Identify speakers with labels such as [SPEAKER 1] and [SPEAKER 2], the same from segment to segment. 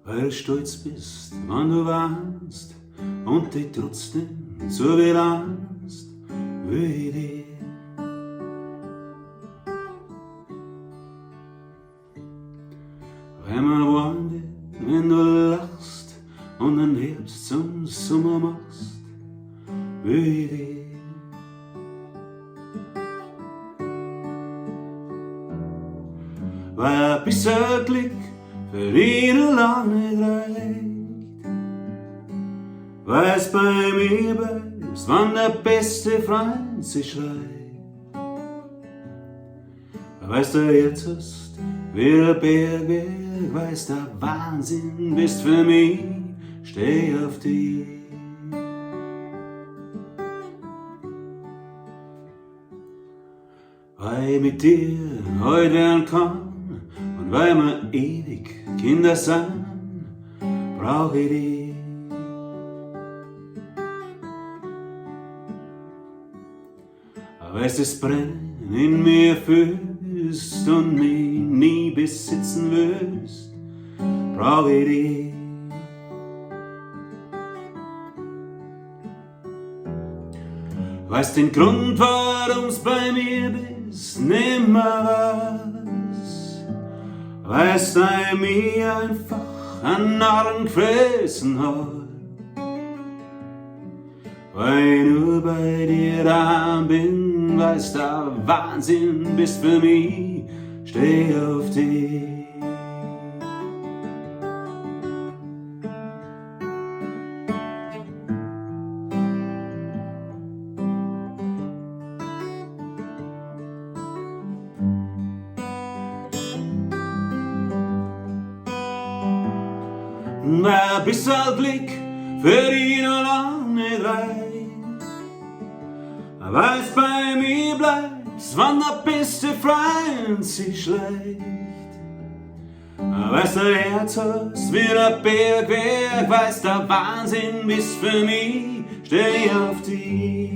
[SPEAKER 1] Weil du stolz bist, wann du warst und dich trotzdem so belast, will ich dich. Weil man warm wird, wenn du lachst und den Herbst zum Sommer machst, will ich dich. Weil ein bisschen Glück für dich noch lang nicht reicht. Weil's bei mir bleibst, wann der beste Freund sich schreit. Weißt du jetzt hast, wie der Bergwerk, weißt der Wahnsinn bist für mich, steh auf dich. Weil ich mit dir heut werden kann und weil wir ewig Kinder sind, brauch ich dich. Weil's das Brennen in mir fühlst und mich nie besitzen willst, brauch ich dich. Weißt den Grund, warum's bei mir bist, nimmer was. Weil's bei mir einfach an Narren gefressen hat. Weil ich nur bei dir da bin, weil's der Wahnsinn bist für mich, steh auf dich. Weil ein bisschen Glück für dich noch lang nicht reicht. Weil's bei mir bleibst, wann der beste Freund sich schleicht. Weil's der Herz hast wie der Bergwerk, weil's der Wahnsinn bist für mich, steh auf dich.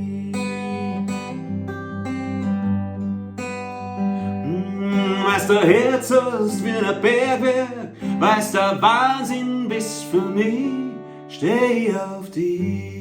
[SPEAKER 1] Weil's der Herz hast wie der Bergwerk, weil's der Wahnsinn bist für mich, steh auf dich.